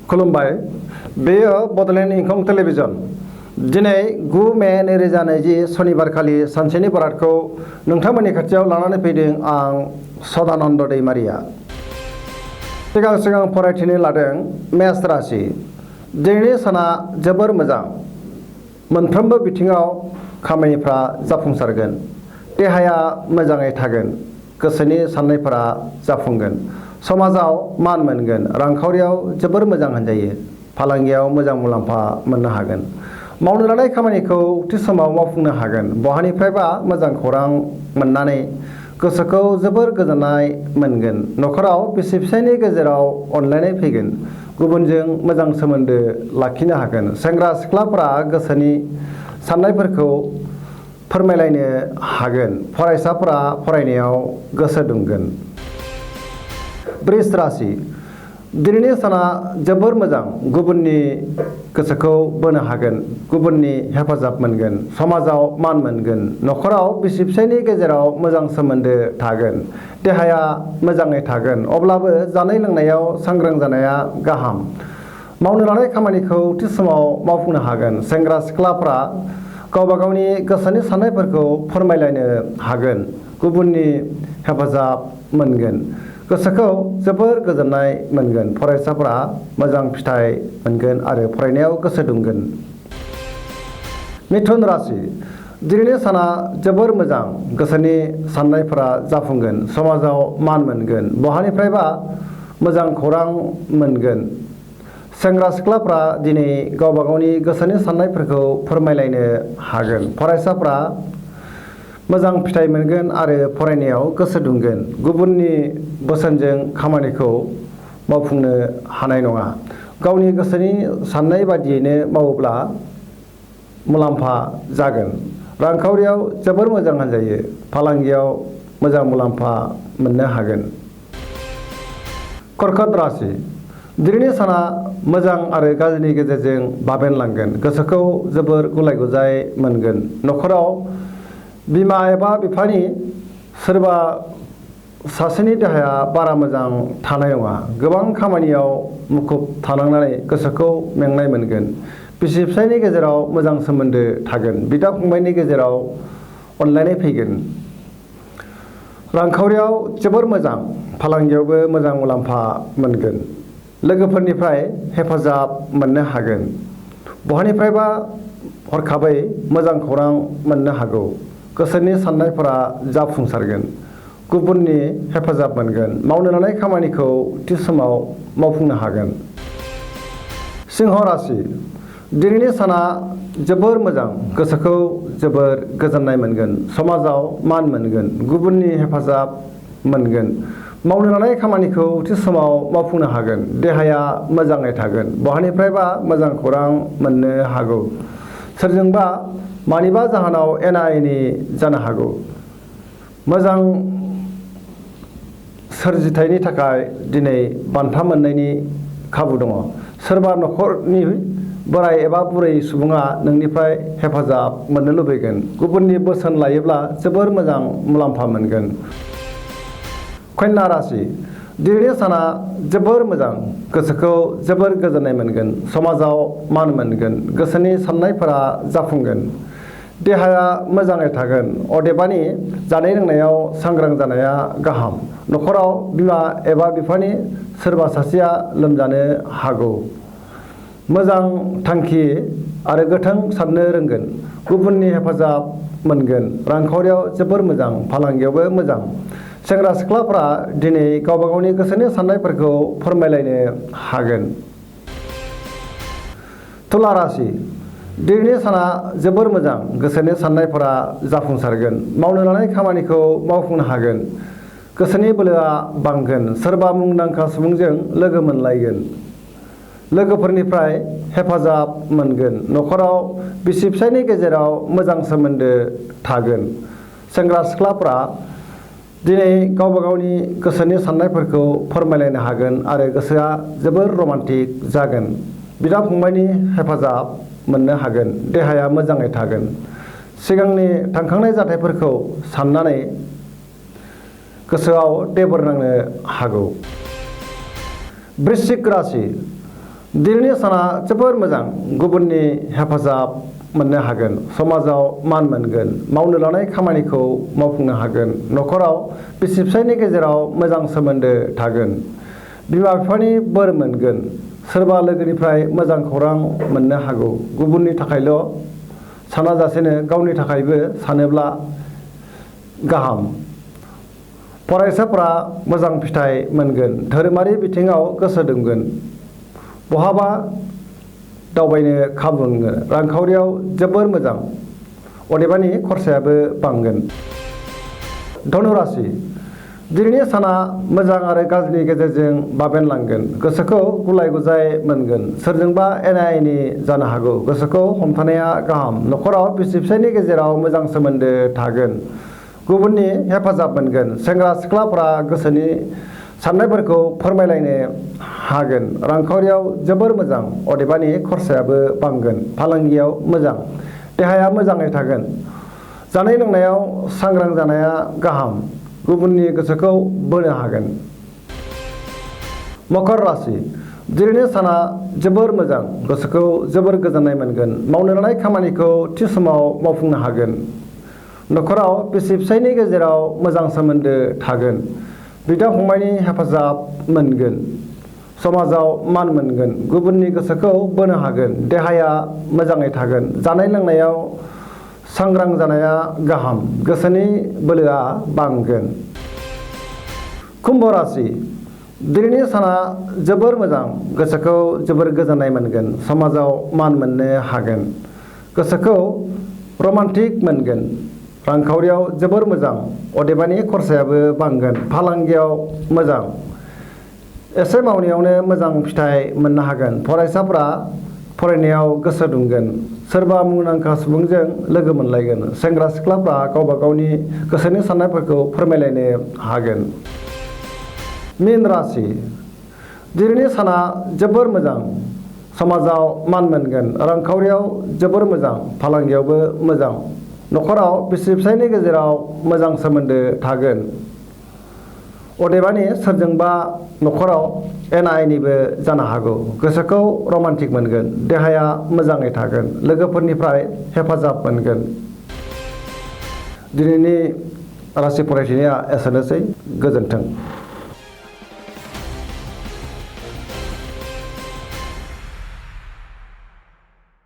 खुलुमबाय। बेयो बडलेण्ड इंखं टेलिभिजन। दिनै 9 मे 2020 सनिबारखालि सानसेनि बरादखौ नोंथांमोननि खाथियाव लानानै फैदों आं सदानन्द दैमारिया। सिगां फरायथिनो लादों मेष राशि। दिनैनि साना जोबोर मोजां। मोनफ्रोमबो बिथिङाव खामानिफ्रा जाफुंसारगोन। देहाया मोजाङै थागोन। गोसोनि साननायफोरा जाफुंगोन। समाजाव मान मोनगोन। रांखावरियाव जोबोर मोजां होनजायो। फालांगियाव मोजां मुलाम्फा मोननो हागोन। मावनो लानाय खामानिखौ थि समाव मावफुंनो हागोन। बहानिफ्रायबा मोजां खौरां मोननानै गोसोखौ जोबोर गोजोननाय मोनगोन। न'खराव बिसि फिसायनि गेजेराव अनलायनाय फैगोन। गुबुनजों मोजां सोमोन्दो लाखिनो हागोन। सेंग्रा सिख्लाफोरा गोसोनि साननायफोरखौ फोरमायलायनो हागोन। फरायसाफोरा फरायनायाव गोसो दुंगोन। वृष राशि। दिनैनि साना जोबोर मोजां। गुबुननि गोसोखौ बोनो हागोन। गुबुननि हेफाजाब मोनगोन। समाजाव मान मोनगोन। न'खराव बिसि फिसायनि गेजेराव मोजां सोमोन्दो थागोन। देहाया मोजाङै थागोन। अब्लाबो जानाय लोंनायाव सांग्रां जानाया गाहाम। मावनो लानाय खामानिखौ थि समाव मावफुंनो हागोन। सेंग्रा सिख्लाफ्रा गावबा गावनि गोसोनि साननायफोरखौ फोरमायलायनो हागोन। गुबुननि हेफाजाब मोनगोन। गोसोखौ जोबोर गोजोननाय मोनगोन। फरायसाफोरा मोजां फिथाइ मोनगोन आरो फरायनायाव गोसो दुंगोन। मिथुन राशि। दिनैनि साना जोबोर मोजां। गोसोनि साननायफोरा जाफुंगोन। समाजाव मान मोनगोन। बहानिफ्रायबा मोजां खौरां मोनगोन। सेंग्रा सिख्लाफ्रा दिनै गावबा गावनि गोसोनि साननायफोरखौ फोरमायलायनो हागोन। फरायसाफ्रा मोजां फिथाइ मोनगोन आरो फरायनायाव गोसो दुंगोन। गुबुननि बोसोनजों खामानिखौ मावफुंनो हानाय नङा। गावनि गोसोनि साननाय बादियैनो मावोब्ला मुलाम्फा जागोन। रांखावरियाव जोबोर मोजां होनजायो। फालांगियाव मोजां मुलाम्फा मोननो हागोन। कर्कट राशि। दिनैनि साना मोजां आरो गाज्रिनि गेजेरजों बाबेनलांगोन। गोसोखौ जोबोर गुलाय गुजाय मोनगोन। न'खराव बिमा एबा बिफानि सोरबा सासेनि देहाया बारा मोजां थानाय नङा। गोबां खामानियाव मुखुब थानांनानै गोसोखौ मेंनाय मोनगोन। बिसि फिसायनि गेजेराव मोजां सोमोन्दो थागोन। बिदा फंबायनि गेजेराव अनलायनाय फैगोन। रांखावरियाव जोबोर मोजां। फालांगियावबो मोजां मुलाम्फा मोनगोन। लोगोफोरनिफ्राय हेफाजाब मोननो हागोन। बहानिफ्रायबा हरखाबै मोजां खौरां मोननो हागौ। गोसोनि साननायफोरा जाफुंसारगोन। गुबुननि हेफाजाब मोनगोन। मावनो लानाय खामानिखौ थि समाव मावफुंनो हागोन। सिंह राशि। दिनैनि साना जोबोर मोजां। गोसोखौ जोबोर गोजोननाय मोनगोन। समाजाव मान मोनगोन। गुबुननि हेफाजाब मोनगोन। मावनो लानाय खामानिखौ थि समाव मावफुंनो हागोन। देहाया मोजाङै थागोन। बहानिफ्रायबा मोजां खौरां मोननो हागौ। सोरजोंबा मानिबा जाहोनाव एना एनि जानो हागौ। मोजां सोरजिथायनि थाखाय दिनै बान्था मोननायनि खाबु दङ। सोरबा न'खरनि बोराय एबा बुरै सुबुङा नोंनिफ्राय हेफाजाब मोननो लुबैगोन। गुबुननि बोसोन लायोब्ला जोबोर मोजां मुलाम्फा मोनगोन। कन्या राशि। दिनैनि साना जोबोर मोजां। गोसोखौ जोबोर गोजोननाय मोनगोन। समाजाव मान मोनगोन। गोसोनि साननायफोरा जाफुंगोन। देहाया मोजाङै थागोन। अदेबानि जानाय लोंनायाव सांग्रां जानाया गाहाम। न'खराव बिमा एबा बिफानि सोरबा सासेया लोमजानो हागौ। मोजां थांखि आरो गोथों साननो रोंगोन। गुबुननि हेफाजाब मोनगोन। रांखावरियाव जोबोर मोजां। फालांगियावबो मोजां। सेंग्रा सिख्लाफ्रा दिनै गावबा गावनि गोसोनि साननायफोरखौ फोरमायलायनो हागोन। तुला राशि। दिनैनि साना जोबोर मोजां। गोसोनि साननायफोरा जाफुंसारगोन। मावनो लानाय खामानिखौ मावफुंनो हागोन। गोसोनि बोलोआ बांगोन। सोरबा मुंदांखा सुबुंजों लोगो मोनलायगोन। लोगोफोरनिफ्राय हेफाजाब मोनगोन। न'खराव बिसि फिसायनि गेजेराव मोजां सोमोन्दो थागोन। सेंग्रा सिख्लाफ्रा दिनै गावबा गावनि गोसोनि साननायफोरखौ फोरमायलायनो हागोन आरो गोसोआ जोबोर रमान्टिक जागोन। बिदा फंबायनि हेफाजाब मोननो हागोन। देहाया मोजाङै थागोन। सिगांनि थांखांनाय जाथायफोरखौ साननानै गोसोआव देबोर नांनो हागौ। वृश्चिक राशि। दिनैनि साना जोबोर मोजां गुबुननि हेफाजाब मोननो हागोन समाजाव मान मोनगोन मावनो लानाय खामानिखौ मावफुंनो हागोन न'खराव बिसि फिसायनि गेजेराव मोजां सोमोन्दो थागोन बिमा बिफानि बोर मोनगोन सोरबा लोगोनिफ्राय मोजां खौरां मोननो हागौ गुबुननि थाखायल' सानाजासेनो गावनि थाखायबो सानोब्ला गाहाम फरायसाफोरा मोजां फिथाइ मोनगोन धोरोमारि बिथिङाव गोसो दुंगोन बहाबा दावबायनो खाबु मोनगोन रांखावरियाव जोबोर मोजां अदेबानि खरसायाबो बांगोन धनुराशि दिनैनि साना मोजां आरो गाज्रिनि गेजेरजों बाबेनलांगोन गोसोखौ गुलाय गुजाय मोनगोन सोरजोंबा एना एनि जानो हागौ गोसोखौ हमथानाया गाहाम न'खराव बिसि फिसायनि गेजेराव मोजां सोमोन्दो थागोन गुबुननि हेफाजाब मोनगोन सेंग्रा सिख्लाफोरा गोसोनि साननायफोरखौ फोरमायलायनो हागोन रांखावरियाव जोबोर मोजां अदेबानि खरसायाबो बांगोन फालांगियाव मोजां देहाया मोजाङै थागोन जानाय लोंनायाव सांग्रां जानाया गाहाम गुबुननि गोसोखौ बोनो हागोन मकर राशि दिनैनि साना जोबोर मोजां गोसोखौ जोबोर गोजोननाय मोनगोन मावनो लानाय खामानिखौ थि समाव मावफुंनो हागोन न'खराव बिसि फिसायनि गेजेराव मोजां सोमोन्दो थागोन बिदा फंबायनि हेफाजाब मोनगोन समाजाव मान मोनगोन गुबुननि गोसोखौ बोनो हागोन देहाया मोजाङै थागोन जानाय लोंनायाव सांग्रां जानाया गाहाम गोसोनि बोलोआ बांगोन कुम्भ राशि दिनैनि साना जोबोर मोजां गोसोखौ जोबोर गोजोननाय मोनगोन समाजाव मान मोननो हागोन गोसोखौ रमान्टिक मोनगोन रांखावरियाव जोबोर मोजां अदेबानि खरसायाबो बांगोन फालांगियाव मोजां एसे मावनायावनो मोजां फिथाइ मोननो हागोन फरायसाफोरा फरायनायाव गोसो दुंगोन सोरबा मुंदांखा सुबुंजों लोगो मोनलायगोन सेंग्रा सिख्लाफ्रा गावबा गावनि गोसोनि साननायफोरखौ फोरमायलायनो हागोन मीन राशि दिनैनि साना जोबोर मोजां समाजाव मान मोनगोन रांखावरियाव जोबोर मोजां फालांगियावबो मोजां न'खराव बिसि फिसायनि गेजेराव मोजां सोमोन्दो थागोन अदेबानि सोरजोंबा न'खराव एना एनिबो जानो हागौ गोसोखौ रमान्टिक मोनगोन देहाया मोजाङै थागोन लोगोफोरनिफ्राय हेफाजाब मोनगोन दिनैनि राशि फरायथिनाया एसेनोसै गोजोन्थों।